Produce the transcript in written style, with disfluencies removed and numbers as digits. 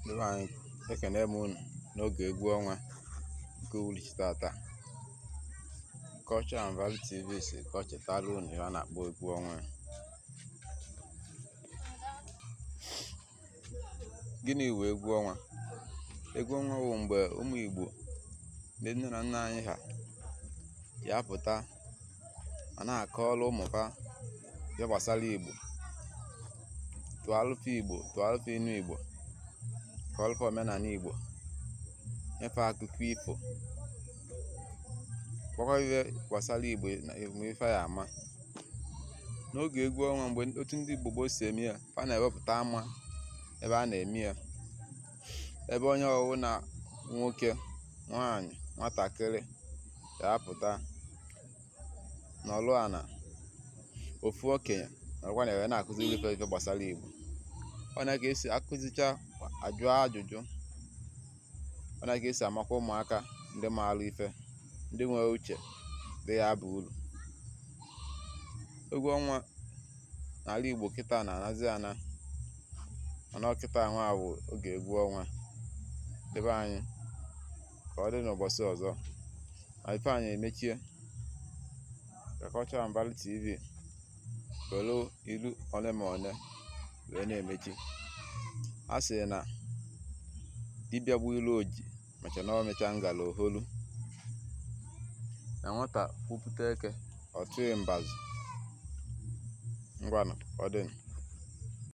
Ndị be anyị, ekene m unu n'oge egwu ọnwa nke uhuruchi tata. Culture and Value TV si ka ọ chetara unu ihe a na-akpọ egwu ọnwa. Gịnị wụ egwu ọnwa? Egwu ọnwa wụ mgbe ụmụ Igbo, ndị nne na nna anyị ha ji apụta ma na-akọrọ ụmụ fa ihe gbasara Igbo, tụọlụ fa Igbo, tụọlụ fa inu Igbo, kọọlụ fa omenala Igbo, nye fa akụkọ ifo, gwakwa ihe gbasara Igbo na ife ya ama. N'oge egwu ọnwa, mgbe otu ndị Igbo gboo si eme ya, fa na-ewepụta ama ebe a na-eme ya, ebe onye ọwụna, nwoke, nwaanyị, nwatakịrị, ya-apụta nọlụ ana, ofu okenye nọrọkwa na ya na-akụziri ife ife gbasara Igbo. Ọ na ka esi akụzicha, ajụọ ajụjụ. Ọ na ka esi amakwa ụmụaka ndị maara ife, ndị nwere uche dị ya aba uru. Egwu ọnwa n'ala Igbo kịta na-anazi ana, mana ọ kịta nwa bụ oge egwu ọnwa. Ndị be anyị, ka ọ dị n'ụbọchị ọzọ. Ma ife anyị emechie ka Culture and Value TV were ilu one ma one wee na-emechi. A sị na dibịa gbu ilu oji macha na o mechaa ngala oholu, na nwata kwupụta eke ọ tụghị mbazụ. Ngwanụ, ka ọ dịnụ.